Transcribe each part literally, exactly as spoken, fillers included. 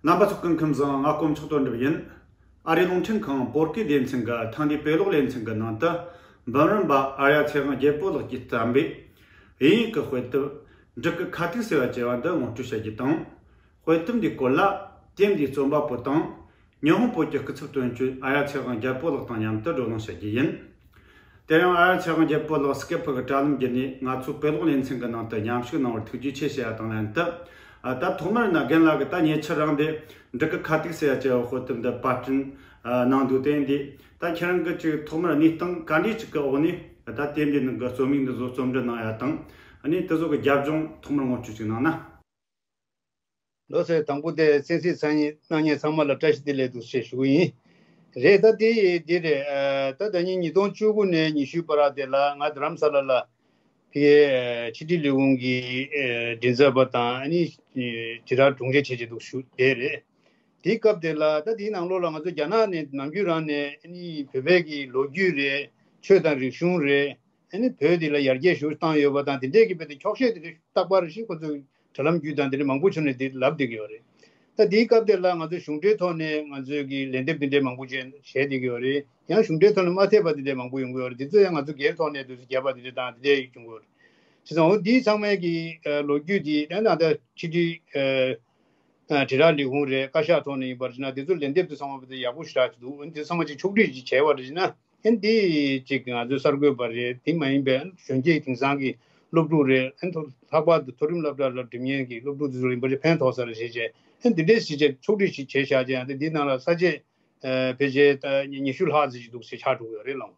རྣམ་པ་ཚོ་སྐུ་ཁམས་བཟང་། ང་དཀོན་མཆོག་དོན་གྲུབ་ཡིན། ཨ་རིའི་རླུང་འཕྲིན་ཁང་བོད་སྐད་སྡེ་ཚན་གྱི་ཐེངས་འདིའི་དཔེ་ཀློག་ལེ་ཚན་གྱི་ནང་དུ། འབུམ་རམས་པ་ཨརྱ་ཚེ་དབང་རྒྱལ་པོ་ལགས་ཀྱིས་བརྩམས་པའི་དབྱིན་ཡིག་གི་དཔེ་དེབ་འབྲུག་གི་ཁ་ཐུག་ཟེར་བ་ཅེས་པ་འདི་ངོ་སྤྲོད་བྱ་རྒྱུ་དང་། དཔེ་དེབ་འདིའི་སྐོར་ལ་དེབ་འདིའི་རྩོམ་པ་པོ་དང་། ཉི་ཧོང་བོད་ཀྱི་སྐུ་ཚབ་དོན་གཅོད་ཨརྱ་ཚེ་དབང་རྒྱལ་པོ་ལགས་དང་མཉམ་དུ་བགྲོ་གླེང་བྱ་རྒྱུ་ཡིན། དེ་ཡང་ཨརྱ་ཚེ་དབང་རྒྱལ་པོ་ལགས་སི་ཀེབ་གི་དྲ་ལམ་བརྒྱུད་ནས་ང་ཚོའི་དཔེ་ཀློག་ལེ་ཚན་གྱི་ནང་དུ་མཉམ་ཞུགས་གནང་བར་ཐུགས་རྗེ་ཆེ་ཞུ་ཡ་དང་ལྷན་དུ། ཨ། ད་ཐོག་མར་ན་རྒན་ལགས་ཀྱིས་ད་ཉེ་ཆར་རང་དེ་འབྲུག་གི་ཁ་ཐུག་ཟེར་ཡ་ཅེས་པའི་དཔེ་དེབ་འདི་པར་སྐྲུན་ཨ་གནང་འདུག་དེ་འདི་ད་ཁྱེད་རང་གིས་ཅིག་ཐོག་མར་གནས་སྟངས་ག་འདྲ་ཅིག་གི་འོག་ནས་ད་དེབ་འདི་ནང་གི་རྩོམ་ཡིག་འདི་ཚོ་རྩོམ་འབྲི་གནང་ཡ་དང་། ཨ་ནི་དེ་ཚོ་གི་རྒྱབ་ལྗོངས་ཐོག་མར་ངོ་སྤྲོད་ཅིག་གནང་ན། ལགས་སོ། དང་པོ་དེ་གསན་གཟིགས་གནང་མཁན་ཚང་མ་ལ་བཀྲ་ཤིས་བདེ་ལེགས་འདུག་ཞེས་ཞུ་གི་ཡིན། རེད། ད་དེ་འདི་རེད། ཨ། ད་ཟླ་ཉིན་ཉིས་སྟོང་བཅུ་དགུ་ནས་ཉི་ཤུའི་བར་དེ་ལ་ང་རྡ་རམ་ས་ལ་ལ་ཕ་གིའི་ཕྱི་དྲིལ་ལས་ཁུངས་ཀྱི་མགྲིན་ཚབ་པ་དང་ཨ་ནི་དྲིལ་བསྒྲགས་དྲུང་ཆེ་བྱས་བྱས་འདུག་ཞུ་དེ་རེད། དེའི་སྐབས་དེ་ལ་ད་དེའི་ནང་ལོགས་ལ་ང་ཚོ་རྒྱ་ནག་ནས་ནམ་རྒྱུན་རང་ནས་ཨ་ནི་བོད་པའི་གི་ལོ་རྒྱུས་རེད། ཆོས་དང་རིག་གཞུང་རེད། ཨ་ནི་བོད་འདི་ལ་ཡར་རྒྱས་ཞེ་པོ་བཏང་ཡོད་པ་དང་དེ་འདྲའི་གི་དཔེ་དེ་འཁྱོག་བཤད་དེ་འདྲ་རྟག་པར་ཞིག་ཁོ་ཚོས་དྲ་ལམ་བརྒྱུད་དང་དེ་འདྲ་མང་པོ་བྱུང་ནས་དེ་ལབ་བསྡད་ཀྱི་ཡོད་རེད། ད་དེའི་སྐབས་དེ་ལ་ང་ཚོས་གཞུང་འབྲེལ་ཐོག་ནས་ང་ཚོས་ཀྱི་ལན་འདེབས་དེ་འདྲའི་མང་པོ་བྱས་བྱས་བསྡད་ཀྱི་ཡོད་རེད། ཡང་གཞུང་འབྲེལ་ཐོག་ནས་མ་ཐེབས་པ་དེ་འདྲའི་མང་པོ་ཡོང་གི་ཡོད་རེད། དེ་ཚོ་ཡང་ང་ཚོ་སྒེར་ཐོག་ནས་དུས་ཚོད་བརྒྱབ་པ་དེ་འདྲ་དང་དེ་འདྲའི་བྱུང་གི་ཡོད་རེད། བྱས་ཙང་འོ་འདིའི་ཚང་མའི་གི་ལོ་རྒྱུས་དེ་ད་ནང་ད་ཕྱི་དྲིལ་དྲིལ་བསྒྲགས་ལས་ཁུངས་རེད། བཀའ་ཤག་ཐོག་ནས་ཡིན་པར་བྱས་ན་དེ་ཚོ་ལན་འདེབས་དེ་ཚང་མ་དཔེ་དེ་ཡག་པོ་ཞེ་དྲག་ཅིག་འདུག་འདི་ཚང་མ་ཅིག་ཕྱོགས་སྒྲིག་ཅིག་བྱས་པ་རེད་བྱས་ན། ཨ་ནི་འདི་ཅིག་ང་ཚོའི་གསར་འགོད་པ་རེད། དེ་མ་ཡིན་པའི་གཞོན་སྐྱེས་དེང་སང་གི་སློབ་ཕྲུག་རེད། ཨ་ནི་ལྷག་པར་དུ་མཐོ་རིམ་སློབ་གྲྭ་ལ་འགྲིམ་མཁན་གྱི་སློབ་ཕྲུག་དེ་ཚོ་ལ་ཡིན་པར་ཕན་ཐོགས་ས་རེད་ཞེས་བྱས། ཨ་ནི་འདི་འདྲའི་ཞིག་བྱས་ཕྱོགས་སྒྲིག་ཞིག་བྱས་བཞག་ཅིང་། ཨ་ནི་འདི་ནང་ལ་ས་བཅད་ཕལ་ཆེར་ཉི་ཤུ་ལྷག་ཙམ་ཞིག་འདུག་ཟེར་ཆགས་འགྲོ་གི་ཡོད་རེད་ལགས།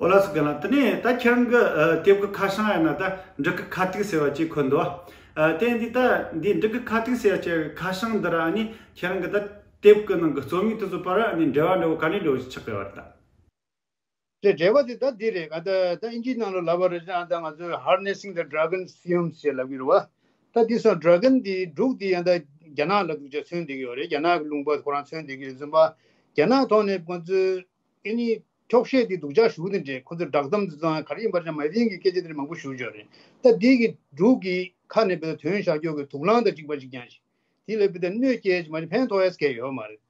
ཨོ་ལགས་སོ། རྒན་ལགས། དེ་ནས་ད་ཁྱེད་རང་གི་ཨ་དེབ་ཀྱི་ཁ་བྱང་ཡིན་ན་ད་འབྲུག་གི་ཁ་ཐུག་ཟེར་བ་ཅིག་འཁོད་འདུག་ཨ། དེ་འདི་ད་འདི་འབྲུག་གི་ཁ་ཐུག་ཟེར་བ་ཅིག་ཁ་བྱང་འདི་ར། ཨ་ནི་ཁྱེད་རང་གི་ད་དེབ་ཀྱི་ནང་གི་རྩོམ་ཡིག་དེ་ཚོ་བར་ཨ་ནི་འབྲེལ་བ་འདྲ་བོ་ག་འདྲ་འདྲ་བོ་ཞིག་ཆགས་ཀྱི་ཡོད་རེད་ད། རེད། འབྲེལ་བ་དེ་ད་འདི་རེད། ད་ད་ཨིན་ཇིའི་ནང་ལ་ལབ་པ་རེད་ན་ད་ང་ཚོས་Harnessing the Dragon's Fumes ཞེས་ལབ་ཀྱི་རེད་བ། ད་འདི་སོང་ཌ་ར་གོན་འདི་འབྲུག་འདི་ཡང་ད་རྒྱ་ནག་ལ་འདུག་ཅེས་མཚོན་བསྡད་ཀྱི་ཡོད་རེད། རྒྱ་ནག་གི་ལུང་པ་ཁོ་རང་མཚོན་བསྡད་ཀྱི་ཡོད་ཙམ་པ། རྒྱ་ནག་ཐོག་ནས་ང་ཚོས་ཨ་ནི་འཁྱོག་བཤད་འདི་སྡུག་ཅག་ཞེ་པོ་དེ་འདྲས། ཁོ་ཚོས་བསྒྲགས་གཏམ་འདི་ཚོ་ག་རེ་ཡིན་པ་ཅང་མ་ཡིན་གྱི་སྐད་ཆ་དེ་འདྲ་མང་པོ་ཞེ་པོ་ཅིག་ཡོད་རེད། ད་འདི་གི་འབྲུག་གི་ཁ་ནས་དཔེ་ཐོན་བཞག་ཀྱོག་གི་དུག་རླངས་དང་གཅིག་པ་གཅིག་རྐྱང་ཞིག་དེ་ལ་དཔེ་ད་གནོད་སྐྱེལ་ཅིག་མ་གཏོགས་ཕན་ཐོགས་ཡས་གང་ཡང་ཡོད་མ་རེད།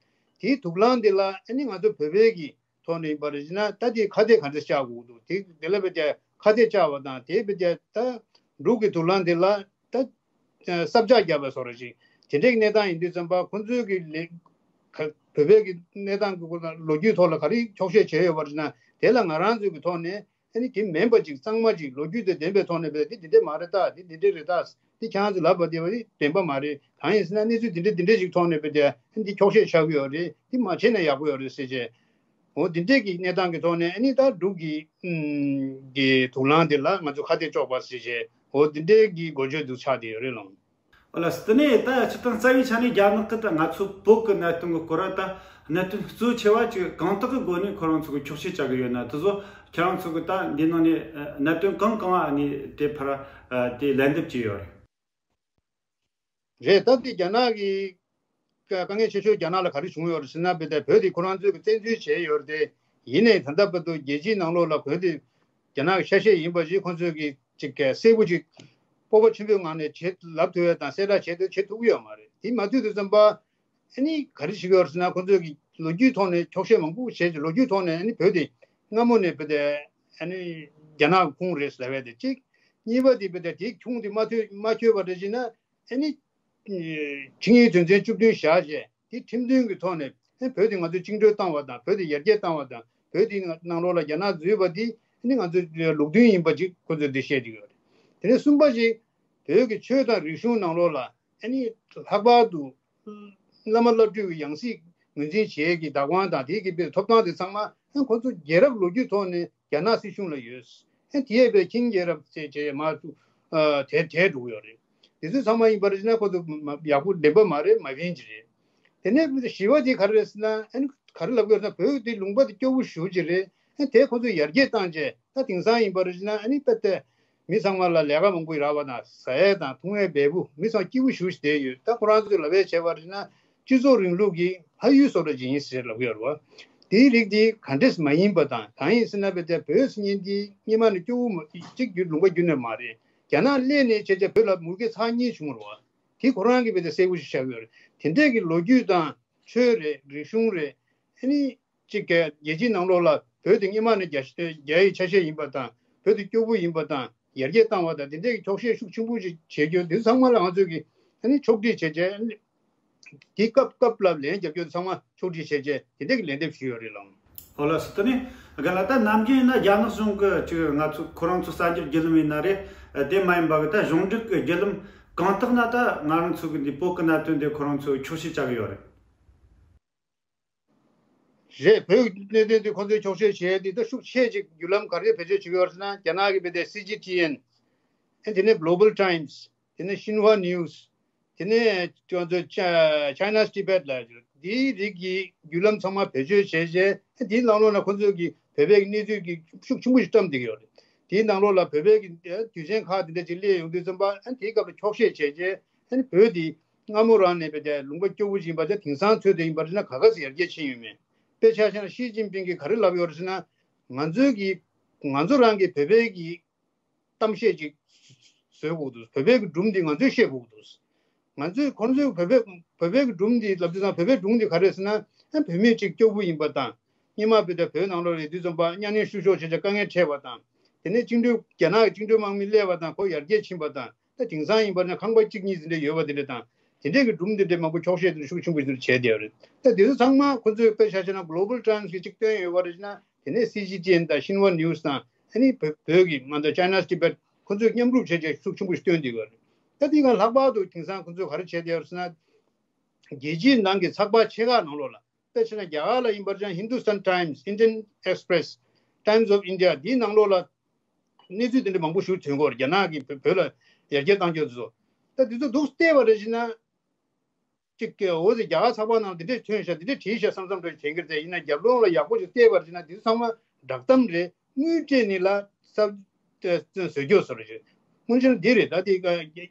དེའི་དུག་རླངས་དེ་ལ་ཨ་ནི་ང་ཚོ་བོད་པའི་གི་ཐོག་ནས་ཡིན་པ་རེད་ཟེར་ན། ད་དེ་ཁ་གཏད་ག་འདྲས་བཅག་དགོས་འདུག་དེ་དེ་ལ་དཔེ་ད་ཁ་གཏད་བཅག་པ་དང་དེ་དཔེ་ད་ད་འབྲུག་གི་དུག་རླངས་དེ་ལ་ད་ཨ་སྲབ་ཆག་བརྒྱབ་པའི་བཟོ་འདྲ་ཞིག་དེ་འདྲའི་གནས་སྟངས་ཡིན་དུས་ཙམ་པ། ཁོང་ཚོའི་གི་ལས་ཁ་བོད་པའི་གི་གནས་སྟངས་ཀྱི་སྐོར་ལ་ལོ་རྒྱུས་ཐོག་ལ་ག་རེ་འཁྱོག་བཤད་བྱས་ཡོད་པ་རེད་ཟེར་ན། དེ་ལ་ང་རང་ཚོའི་གི་ཐོག་ནས་ཨ་ནི་དེ་མིན་པ་ཅིག་གཙང་མ་ཅིག་ལོ་རྒྱུས་དང་ལྡན་པའི་ཐོག་ནས་དཔེ་དེ་འདི་འདྲས་མ་རེད། ད་དེ་འདི་འདྲས་རེད། ད་དེ་ཁྱེད་རང་ཚོས་ལབ་པ་དེ་བ་དེ་བདེན་པ་མ་རེད། གང་ཡིན་ཟེར་ན་གནས་ཚུལ་འདི་འདྲས་འདི་འདྲས་ཅིག་ཐོག་ནས་དཔེ་དེ་ཨ་ནི་འདི་འཁྱོག་བཤད་ཆགས་ཀྱི་ཡོད་རེད། འདི་མ་བྱས་ན་ཡག་པོ་ཡོད་རེད་ཟེར་བྱས། འོ་འདི་འདྲས་ཀྱི་གནས་སྟངས་ཀྱི་ཐོག་ནས་ཨ་ནི་ད་འབྲུག་གི་ཨམ་གི་དུག་རླངས་དེ་ལ་ང་ཚོ་ཁ་གཏད་གཅོག་པ་ཟེར་བྱས། འོ་འདི་འདྲས་ཀྱི་འགོ་བརྗོད་དུ་ཆགས་བསྡད་ཡོད་རེད་ལགས། ཨོ་ལགས་སོ། དེ་ནས་ད་སྤྱིར་བཏང་རྩ་བའི་ཆ་ནས་རྒྱ་ནག་གི་ད་ང་ཚོ་བོད་ཀྱི་གནད་དོན་གྱི་སྐོར་ལ་ད་གནད་དོན་གཙོ་ཆེ་བ་ཅིག་གང་དག་གི་སྒོ་ནས་ཁོ་རང་ཚོ་གི་འཁྱོག་བཤད་བྱ་གི་ཡོད་ན། དེ་ཚོ་ཁྱེད་རང་ཚོ་གི་ད་འདི་ནང་ནས་ཨ་གནད་དོན་གང་གང་ཨ་ནི་དེ་ཕར་ཨ་དེ་ལན་འདེབས་བྱས་ཡོད་རེད། རེད། ད་དེ་རྒྱ་ནག་གི་དཀའ་དཀའ་ངལ་ཆེ་ཤོས་རྒྱ་ནག་ལ་ག་རེ་བྱུང་ཡོད་རེད་ཟེར་ན། དཔེ་ད་བོད་དེ་ཁོ་རང་ཚོས་ཀྱི་བཙན་འཛུལ་བྱས་ཡོད་རེད་དེ། ཡིན་ནའི་ད་ལྟ་བར་དུ་རྒྱལ་སྤྱིའི་ནང་ལོགས་ལ་བོད་དེ་རྒྱ་ནག་གི་ཆ་ཤས་ཡིན་པ་ཞིག་ཁོང་ཚོས་ཀྱི་ཅིག་གསལ་པོ་ཅིག་སྤོབས་པ་ཆེན་པོའི་ངང་ནས་བྱེད་ལབ་ཐུབ་ཡ་དང་གསལ་བསྒྲགས་བྱེད་ཐུབ་བྱེད་ཐུབ་ཀྱི་ཡོད་མ་རེད། དེ་མ་ཐུབ་དུས་ཙམ་པ་ཨ་ནི་ག་རེ་བྱེད་ཀྱི་ཡོད་རེད་ཟེར་ན། ཁོང་ཚོས་ཀྱི་ལོ་རྒྱུས་ཐོག་ནས་འཁྱོག་བཤད་མང་པོ་བྱས་ཀྱི་ལོ་རྒྱུས་ཐོག་ནས་ཨ་ནི་བོད་དེ་སྔ་མོ་ནས་དཔེ་དེ་ཨ་ནི་རྒྱ་ནག་གི་ཁོངས་རེད་ཟེར་བས་དེ་གཅིག་གཉིས་པ་དེ་དཔེ་དེ་དེའི་ཁྱུང་དེ་མ་ཐོས་མ་འཁྱོལ་བ་འདྲ་བྱས་ན། ཨ་ནི་ཆིངས་ཡིག་དོན་ཚན་བཅུ་བདུན་བཞག་བྱས་དེ་ཁྲིམས་མཐུན་གྱི་ཐོག་ནས་ཨ་བོད་དེ་ང་ཚོས་བཅིངས་འགྲོལ་བཏང་བ་དང་། བོད་དེ་ཡར་རྒྱས་བཏང་བ་དང་། བོད་དེ་ནང་ལོགས་ལ་རྒྱ་ནག་འཛུལ་བ་དེ་ཨ་ནི་ང་ཚོའི་ལུགས་མཐུན་ཡིན་པ་ཅིག་ཁོ་ཚོས་འདི་བཤད་ཀྱི་ཡོད་རེད། དེ་ནས་གསུམ་པ་ཞིག་བོད་ཀྱི་ཆོས་དང་རིག་གཞུང་ནང་ལོགས་ལ་ཨ་ནི་ལྷག་པར་དུ་བླ་མ་བླ་སྤྲུལ་གྱི་ཡང་སྲིད་ངོས་འཛིན་བྱེད་ཀྱི་བདག་དབང་དང་དེའི་གི་དཔེ་ཐོབ་ཐང་དེ་ཚང་མ་ཨ་ཁོ་ཚོ་རྒྱལ་རབས་ལོ་རྒྱུས་ཐོག་ནས་རྒྱ་ནག་སྲིད་གཞུང་ལ་ཡོད། ཨ་དེ་ཡས་པའི་ཆིང་རྒྱལ་རབས་ཟེར་བྱས་མར་དུ་ཨ་དེ་དེ་འགྲོ་གི་ཡོད་རེད། དེ་ཚོ་ཚང་མ་ཡིན་པར་བྱས་ན་ཁོ་ཚོ་མ་ཡག་པོ་བདེན་པ་མ་རེད། མ་ཕན་ཅིག་རེད། དེ་ནས་བཞི་པ་དེ་ག་རེ་རེད་ཟེར་ན། ཨ་ནི་ག་རེ་ལབ་དགོས་ཟེར་ན། བོད་དེ་ལུང་པ་དེ་སྐྱོ་བོ་ཞེ་པོ་ཅིག་རེད། ཨ་དེ་ཁོ་ཚོས་ཡར་རྒྱས་བཏང་བྱས་ད་དེང་སང་ཡིན་པར་བྱས་ན་ཨ་ནི་ད་ལྟ་མི་ཚང་མ་ལ་ལས་ཀ་མང་པོ་རག་པ་དང་ཟ་ཡས་དང་འཐུང་ཡས་འབེལ་པོ། མི་ཚང་སྐྱིད་པོ་ཞེ་པོ་ཞིག་བསྡད་ཡོད། ད་ཁོ་རང་ཚོས་ལབ་ཡས་བྱས་པར་བྱས་ན་སྤྱི་ཚོགས་རིང་ལུགས་ཀྱི་ཕ་ཡུལ་བཟོ་འདྲ་ཅིག་ཡིན་ཟེར་ལབ་ཀྱི་ཡོད་རེད་བ། དེའི་རིགས་དེ་ག་འདྲས་མ་ཡིན་པ་དང་། གང་ཡིན་ཟེར་ན་དཔེ་དེ་བོད་ཟེར་མཁན་དེ་སྔོན་མ་ནས་སྐྱོ་བོ་མ་གཅིག་རྒྱུ་ལུང་པ་རྒྱུ་ནས་མ་རེད། རྒྱ་ནག་སླེབས་ནས་བྱས་བྱས་བོད་ལ་མུ་གེ་ཚར་གཉིས་བྱུང་བ་རེད་བ། དེ་ཁོ་རང་གི་བེད་དེ་གསལ་པོ་ཞིག་ཆགས་ཡོད་རེད། དེ་འདྲས་ཀྱི་ལོ་རྒྱུས་དང་ཆོས་རེད། རིག་གཞུང་རེད། ཨ་ནི་གཅིག་གི་རྒྱལ་སྤྱིའི་ནང་ལོགས་ལ་བོད་དེ་སྔོན་མ་ནས་རྒྱ་རྒྱ་ཡི་ཆ་ཤས་ཡིན་པ་དང་། བོད་དེ་སྐྱོ་པོ་ཡིན་པ་དང་། ཡར་རྒྱས་བཏང་བ་དང་། དེ་འདྲས་ཀྱི་འཁྱོག་བཤད་ཤུགས་ཆེན་པོ་ཞིག་བྱེད་རྒྱུ་དེ་ཚང་མ་ལ་ང་ཚོས་ཀྱི་ཨ་ནི་ཕྱོགས་སྒྲིག་བྱས་རྗེས། དེ་སྐབས་སྐབས་ལ་ལན་རྒྱབ་རྒྱུ་ཚང་མ་ཕྱོགས་སྒྲིག་བྱས་རྗེས་དེ་འདྲ་གི་ལན་འདེབས་ཞུས་ཡོད་རེད་ལགས། ཨོ་ལགས་སོ། དེ་ནས་རྒན་ལགས། ད་ནམ་རྒྱུན་ཡིན་ན་རྒྱ་ནག་གཞུང་གི་ཅིག་ང་ཚོ་ཁོ་རང་ཚོ་གསར་འགྱུར་བརྒྱུད་ལམ་ཡིན་ན་རེད། དེ་མ་ཡིན་པ་གི་ད་གཞུང་འབྲེལ་གྱི་བརྒྱུད་ལམ་གང་དག་ན་ད་ང་རང་ཚོ་གི་འདི་བོད་ཀྱི་གནད་དོན་དེ་ཁོ་རང་ཚོ་འཁྱོག་བཤད་བྱ་གི་ཡོད་རེད། རེད། བོད་ཀྱི་གནད་དོན་དེ་ཁོ་ཚོས་འཁྱོག་བཤད་བྱས་དེ་ད་ཤུགས་ཆེ་ཅིག་བརྒྱུད་ལམ་ག་རེ་བེད་སྤྱོད་བྱེད་ཀྱི་ཡོད་རེད་ཟེར་ན། རྒྱ་ནག་གི་བེད་དེ་སི་ཇི་ཊི་ཨེན། དེ་ནས་Global Times། དེ་ནས་Xinhua News། དེ་ནས་ང་ཚོ་Chi- China's Tibet ལ་འདིའི་རིགས་ཀྱི་བརྒྱུད་ལམ་ཚང་མ་བེད་སྤྱོད་བྱས་རྗེས། དེའི་ནང་ལོགས་ལ་ཁོ་ཚོས་ཀྱི་བོད་པའི་གནས་ཚུལ་གྱི་ཤུགས་ཆེན་པོ་ཞིག་བཀྲམ་བསྡད་ཀྱི་ཡོད་རེད། དེའི་ནང་ལོགས་ལ་བོད་པའི་གི་དུས་ཆེན་ཁག་དེ་འདྲ་ཅིག་སླེབས་ཡོང་དུས་ཙམ་པ། དེའི་སྐབས་ལ་འཁྱོག་བཤད་བྱས་རྗེས་བོད་དེ་སྔ་མོ་རང་ནས་བེད་དེ་ལུང་པ་སྐྱོ་པོ་ཞིག་ཡིན་པ་དེ། དེང་སང་ཚོད་དེ་ཡིན་པར་བྱས་ན་ག་ག་ཚོད་ཡར་རྒྱས་ཕྱིན་ཡོད་མེད། དཔེ་ཆ་བཞག་ན་ཞི་ཅིན་ཕིང་གིས་ག་རེ་ལབ་ཡོད་རེད་ཟེར་ན། ང་ཚོའི་གི་ང་ཚོ་རང་གི་བོད་པའི་གི་གཏམ་བཤད་ཅིག་བཟོ་དགོས་འདུག་བོད་པའི་གི་སྒྲུང་འདི་ང་ཚོས་བཤད་དགོས་འདུག་ང་ཚོས་ཁོང་ཚོའི་བོད་པའི་བོད་པའི་གི་སྒྲུང་འདི་ལབ་དུས་ཙང་། བོད་པའི་སྒྲུང་འདི་ག་རེ་ཟེར་ན། ཨ་བོད་མི་གཅིག་སྐྱོ་པོ་ཡིན་པ་དང་། སྔོན་མ་བོད་དང་བོད་ནང་ལོགས་ལ་ཡོད་དུས་ཙམ་པ་གཉའ་གནོན་བཤུ་གཞོག་བྱས་བྱས་དཀའ་ངལ་འཕྲད་པ་དང་། དེ་ནས་བཅིངས་འགྲོལ་རྒྱ་ནག་གི་བཅིངས་འགྲོལ་དམག་མི་སླེབས་པ་དང་ཁོ་ཡར་རྒྱས་ཕྱིན་པ་དང་། ད་དེང་སང་ཡིན་པ་ན་ཁང་པ་གཅིག་གཉིས་ཟིན་འདྲ་ཡོད་པ་དེ་འདྲ་དང་། དེ་འདྲས་ཀྱི་སྒྲུང་དེ་འདྲས་མང་པོ་འཁྱོག་བཤད་དེ་འདྲ་ཤུགས་ཆེན་པོ་ཞིག་བྱས་བསྡད་ཡོད་རེད། ད་དེ་ཚོ་ཚང་མ་ཁོ་ཚོས་དཔེ་ཆ་བཞག་ན་Global Times གིས་གཅིག་བཏོན་ཡོད་པ་རེད་ཟེར་ན། དེ་ནས་སི་ཇི་ཊི་ཨེན་དང་Xinhua News དང་། ཨ་ནི་བོད་བོད་ཀྱི་མ་གཏོགས་China's Tibet ཁོ་ཚོས་མཉམ་རུབ་བྱས་བྱས་ཤུགས་ཆེན་པོ་ཞིག་བཏོན་བསྡད་ཡོད་རེད། ད་དེ་ག་ལྷག་པར་དུ་དེང་སང་ཁོ་ཚོས་ག་རེ་བྱས་བསྡད་ཡོད་རེད་ཟེར་ན། རྒྱལ་སྤྱིའི་ནང་གི་ཚགས་པར་ཆེ་ཁག་ནང་ལོགས་ལ། དཔེ་བྱས་ན་རྒྱ་གར་ལ་ཡིན་པར་བྱས་ན་Hindustan Times, Indian Express, Times of India འདིའི་ནང་ལོགས་ལ་གནས་ཚུལ་དེ་འདྲ་མང་པོ་ཞིག་ཐོན་གྱི་ཡོད་རེད། རྒྱ་ནག་གིས་བོད་བོད་ལ་ཡར་རྒྱས་བཏང་རྒྱུ་དེ་ཚོ། ད་དེ་ཚོ་འདུག་བལྟས་པ་རེད་ཟེར་ན། གཅིག་གི་འོ་ཟེར་རྒྱ་གར་ཚགས་པར་ནང་དེ་འདྲས་ཐོན་ཤག་དེ་འདྲས་བྲིས་ཤག་བསམ་བསམ་འདྲ་དྲན་གྱི་རེད། ཡིན་ན་རྒྱབ་ལོགས་ལ་ཡག་པོ་ཞིག་བལྟས་པ་རེད་ཟེར་ན། དེ་ཚོ་ཚང་མ་བསྒྲགས་གཏམ་རེད། དངུལ་སྤྲད་ནས་ལ་ས་བཟོ་རྒྱུ་བཟོ་རེད། སྔོན་ཆད་འདི་རེད། ད་དེ་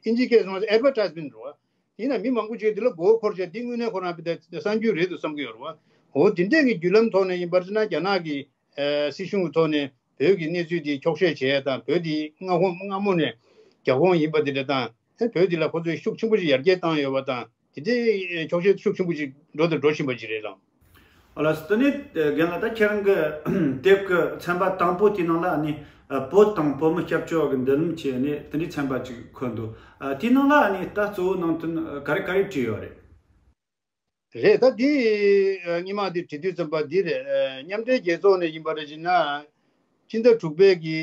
ཨིན་ཇི་སྐད་ནང་advertisement རེད་བ། ཡིན་ན་མི་མང་པོ་ཅིག་འདི་ལ་མགོ་འཁོར་བྱས། འདི་དངོས་གནས་ཁོ་རང་བེད་དེ་གསར་འགྱུར་རེད་འདུག་བསམ་གྱི་ཡོད་རེད་བ། འོ་དེ་འདྲས་ཀྱི་བརྒྱུད་ལམ་ཐོག་ནས་ཡིན་པར་བྱས་ན། རྒྱ་ནག་གི་ཨ་སྲིད་གཞུང་གི་ཐོག་ནས་བོད་ཀྱི་གནས་ཚུལ་དེ་འཁྱོག་བཤད་བྱས་དང་། བོད་དེ་སྔ་ཧོ་སྔ་མོ་ནས་རྒྱ་ཁོངས་ཡིན་པ་དེ་འདྲ་དང་། བོད་དེ་ལ་ཁོ་ཚོས་ཤུགས་ཆེན་པོ་ཞིག་ཡར་རྒྱས་བཏང་ཡོད་པ་དང་། དེ་འདྲའི་འཁྱོག་བཤད་ཤུགས་ཆེན་པོ་ཞིག་འགྲོ་དང་འགྲོ་བཞིན་པ་ཞིག་རེད་ལགས། ཨོ་ལགས་སོ། དེ་ནས་རྒན་ལགས། ད་ཁྱེད་རང་གི་དེབ་ཀྱི་ཚན་པ་དང་པོ་དེའི་ནང་ལ་ཨ་ནི་བོད་དང་བོད་མི་སྐྱབས་བཅོལ་བ་གི་མདུན་ལམ་བྱས་ནས་དེ་འདྲའི་ཚན་པ་ཅིག་འཁོད་འདུག་ཨ་དེའི་ནང་ལ་ཨ་ནི་ད་གཙོ་བོ་ནང་དོན་ག་རེ་ག་རེ་བྲིས་ཡོད་རེད། རེད། ད་དེ་ཨ་སྔོན་མ་དེ་བྲིས་དུས་ཙམ་པ་འདི་རེད། ཨ་མཉམ་འབྲེལ་རྒྱལ་ཚོགས་ནས་ཡིན་པ་རེད་ཟེར་ན། ཕྱི་ཟླ་དྲུག་པའི་གི་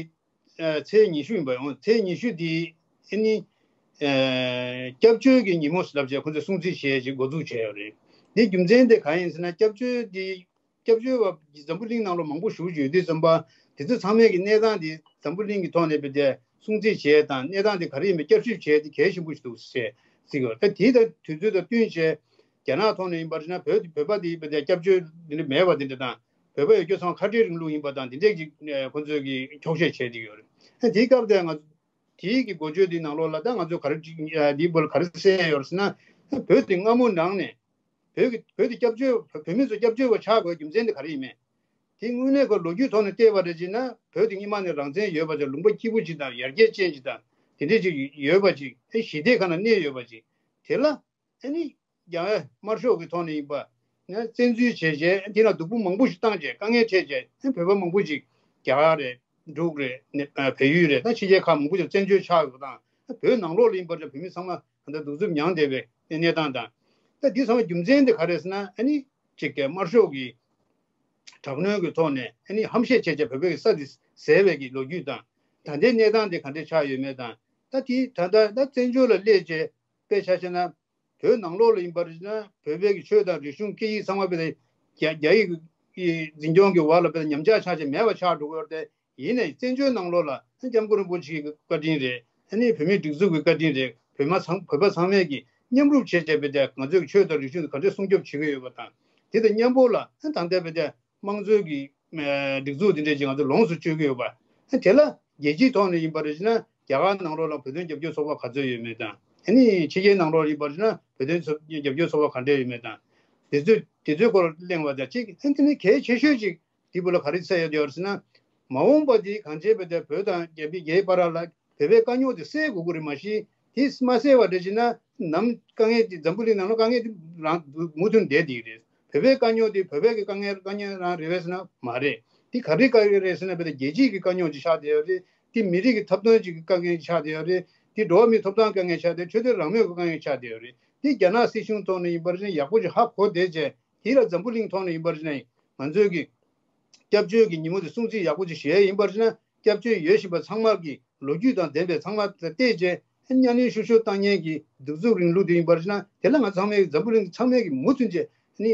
ཨ་ཚེས་ཉི་ཤུ་ཡིན་པ་ཡོང་། ཚེས་ཉི་ཤུ་དེ་ཨ་ནི་ཨ་སྐྱབས་བཅོལ་གྱི་ཉིན་མོ་ཟེར་ལབ་བྱས་ཁོ་ཚོས་སྲུང་བརྩི་བྱས་ཅིག་འགོ་འཛུགས་བྱས་ཡོད་རེད། དེ་རྒྱུ་མཚན་དེ་གང་ཡིན་ཟེར་ན། སྐྱབས་བཅོལ་དེ་སྐྱབས་བཅོལ་བ་འཛམ་བུ་གླིང་ནང་ལ་མང་པོ་ཞེ་པོ་ཡོད་དུས་ཙམ་པ། དེ་ཚོ་ཚང་མས་ཀྱི་གནས་སྟངས་དེ་འཛམ་བུ་གླིང་གི་ཐོག་ནས་བེད་དེ་སྲུང་བརྩི་བྱས་དང་། གནས་སྟངས་དེ་ག་རེ་ཡིན་མིན་བསྐྱར་ཞིབ་བྱས་དེ་གལ་ཆེན་པོ་ཞིག་འདུག་ཟེར་ཟེར་གྱི་ཡོད། ད་དེ་དང་དུས་ཚོད་དང་བསྟུན་བྱས་རྒྱ་ནག་ཐོག་ནས་ཡིན་པར་བྱས་ན། བོད་བོད་པ་དེ་བེད་དེ་སྐྱབས་བཅོལ་དེ་འདྲ་མེད་པ་དེ་འདྲ་དང་། བོད་པ་ཡོད་རྒྱུ་ཚང་མ་ཁ་བྲལ་རིང་ལུགས་ཡིན་པ་དང་། དེ་འདྲས་ཀྱི་ཨ་ཁོ་ཚོས་ཀྱི་འཁྱོག་བཤད་བྱས་བསྡད་ཡོད་རེད། ཨ་དེའི་སྐབས་དེ་ང་དེའི་གི་འགོ་བརྗོད་དེའི་ནང་ལོགས་ལ་ད་ང་ཚོས་ག་རེ་ཅིག་ཨ་དེའི་སྐོར་ལ་ག་རེ་གསལ་ཡོད་ཟེར་ན། བོད་དེ་སྔ་མོ་ནང་ནས་བོད་ཀྱི་བོད་དེ་སྐྱབས་བཅོལ་བོད་མི་ཚོ་སྐྱབས་བཅོལ་བ་ཆགས་དགོས་རྒྱུ་མཚན་དེ་ག་རེ་ཡིན་མིན། དེ་དངོས་གནས་ཁོ་ལོ་རྒྱུས་ཐོག་ནས་བལྟས་པ་རེད་ཅེ་ན། བོད་དེ་སྔོན་མ་ནས་རང་བཙན་ཡོད་པ་ཅིག་ལུང་པ་སྐྱིད་པོ་ཅིག་དང་། ཡར་རྒྱས་ཅན་ཅིག་དང་། དེ་འདྲས་ཅིག་ཡོད་པ་ཅིག་ཨེ་ཞི་བདེ་ཁ་ན་གནས་ཡོད་པ་ཅིག་དེ་ལ་ཨ་ནི་རྒྱ་དམར་ཤོག་གི་ཐོག་ནས་ཡིན་པ་ན་བཙན་འཛུལ་བྱས་རྗེས། དེ་ལ་སྡུག་པོ་མང་པོ་ཞིག་བཏང་རྗེས། དཀའ་ངལ་འཕྲད་རྗེས། བོད་པ་མང་པོ་ཞིག་རྒྱ་གར་རེད། འབྲུག་རེད། ནེ་ཨ་བལ་ཡུལ་རེད། ད་ཕྱི་རྒྱལ་ཁག་མང་པོ་ཞིག་བཙན་བྱོལ་ཆགས་ཡོད་པ་དང་། བོད་ནང་ལོགས་ལ་ཡིན་པར་བོད་མི་ཚང་མ་ད་ལྟ་གདུག་རྩུབ་མྱངས་བསྡད་པའི་གནས་སྟངས་དང་། ད་འདི་ཚང་མ་རྒྱུ་མཚན་དེ་ག་རེ་ཟེར་ན། ཨ་ནི་གཅིག་གི་དམར་ཤོག་གི་དྲག་གནོན་གྱི་ཐོག་ནས་ཨ་ནི་ཧམ་བཤད་བྱས་བྱས་བོད་པའི་ས་དེ་ཟས་པའི་གི་ལོ་རྒྱུས་དང་། ད་ལྟའི་གནས་སྟངས་དེ་ག་འདྲས་ཆགས་ཡོད་མེད་དང་། ད་དེ་ད་ལྟ་ད་བཙན་བྱོལ་ལ་སླེབས་བྱས་དཔེ་ཆ་བཞག་ན། བོད་ནང་ལོགས་ལ་ཡིན་པར་བྱས་ན། བོད་པའི་གི་ཆོས་དང་རིག་གཞུང་སྐད་ཡིག་ཚང་མ་བེད་དེ་རྒྱ་རྒྱ་ཡིག་གི་འཛིན་སྐྱོང་གི་འོག་ལ་བེད་དེ་ཉམས་ཆག་ཆགས་བྱས་མེད་པ་ཆགས་འགྲོ་གི་ཡོད་རེད་དེ། ཡིན་ནའི་བཙན་བྱོལ་ནང་ལོགས་ལ་ཨ་སྐྱབས་མགོན་རིན་པོ་ཆེ་གི་བཀའ་དྲིན་རེད། ཨ་ནི་བོད་མིའི་སྒྲིག་འཛུགས་ཀྱི་བཀའ་དྲིན་རེད། བོད་མ་ཚང་བོད་པ་ཚང་མས་ཀྱི་མཉམ་རུབ་བྱས་བྱས་བེད་དེ་ང་ཚོའི་ཆོས་དང་རིག་གཞུང་དེ་ག་འདྲས་སྲུང་སྐྱོབ་བྱེད་ཀྱི་ཡོད་པ་དང་། དེ་དང་མཉམ་པོ་ལ་ཨ་ད་ལྟ་བེད་དེ་དམངས་གཙོའི་གི་ཨ་སྒྲིག་འཛུགས་དེ་འདྲས་ཅིག་ང་ཚོ་ལོངས་སུ་སྤྱོད་ཀྱི་ཡོད་པ། ཨ་དེ་ལ་རྒྱལ་སྤྱིའི་ཐོག་ནས་ཡིན་པར་བྱས་ན། རྒྱ་གར་ནང་ལོགས་ལ་བོད་དོན་རྒྱབ་སྐྱོར་ཚོགས་པ་ག་ཚོད་ཡོད་མེད་དང་། ཨ་ནི་ཕྱི་རྒྱལ་ནང་ལོགས་ཡིན་པར་བྱས་ན། བོད་དོན་ཚོགས་རྒྱབ་སྐྱོར་ཚོགས་པ་ག་འདྲས་ཡོད་མེད་དང་། དེ་ཚོས་དེ་ཚོའི་སྐོར་གླེང་བ་དང་གཅིག་ཨ་དེ་ནི་གལ་ཆེ་ཤོས་ཅིག་དེ་བོད་ལ་ག་རེ་གསལ་ཡོད་ཡོད་ཟེར་ན། མ་འོངས་པ་དེ་གང་བྱས་པ་དེ་བོད་དང་རྒྱ་མི་རྒྱའི་བར་ལ་བོད་པའི་དཀའ་རྙོག་དེ་སེལ་དགོས་ཀྱི་རེད། མ་གཞི་ དེ་མ་སེལ་བ་འདྲ་བྱས་ན་ནམ་དཀའ་ངལ་དེ་འཛམ་བུ་གླིང་ནང་ལ་དཀའ་ངལ་དེ་རང་མུ་མཐུད་བསྡད་བསྡད་ཀྱི་རེད། བོད་པའི་དཀའ་རྙོག་དེ་བོད་པའི་གི་དཀའ་ངལ་དཀའ་ངལ་རང་རེད་པས་ཟེར་ན་མ་རེད། དེ་ག་རེ་དཀའ་ངལ་རེད་ཟེར་ན་བོད་དེ་རྒྱལ་སྤྱིའི་གི་དཀའ་རྙོག་ཅིག་ཆགས་བསྡད་ཡོད་རེད། དེ་མི་རིགས་ཀྱི་ཐོབ་ཐང་ཅིག་གི་དཀའ་ངལ་ཅིག་ཆགས་བསྡད་ཡོད་རེད། དེ་འགྲོ་བ་མིའི་ཐོབ་ཐང་དཀའ་ངལ་ཆགས་བསྡད་ཡོད། ཆོས་དད་རང་མོས་ཀྱི་དཀའ་ངལ་ཆགས་བསྡད་ཡོད་རེད། དེ་རྒྱ་ནག་སྲིད་གཞུང་ཐོག་ནས་ཡིན་པར་བྱས་ན་ཡག་པོ་ཅིག་ཧ་གོ་བསྡད་བྱས། དེ་ལ་འཛམ་བུ་གླིང་ཐོག་ནས་ཡིན་པར་བྱས་ན་ང་ཚོས་ཀྱི་སྐྱབས་བཅོལ་གྱི་ཉིན་མོ་དེ་སྲུང་བརྩི་ཡག་པོ་ཅིག་བྱས་ཡིན་པར་བྱས་ན། སྐྱབས་བཅོལ་ཡོད་བཞིན་པ་ཚང་མ་གི་ལོ་རྒྱུས་དང་ལྡན་པའི་ཚང་མ་བལྟས་རྗེས་གཉའ་གནོན་ཤུགས་ཆེ་བཏང་མཁན་གྱི་གདུག་རྩུབ་རིང་ལུགས་དེ་ཡིན་པར་བྱས་ན། དེ་ལ་ང་ཚང་མས་འཛམ་བུ་གླིང་ཚང་མས་ཀྱི་མུ་མཐུད་བྱས་ནི་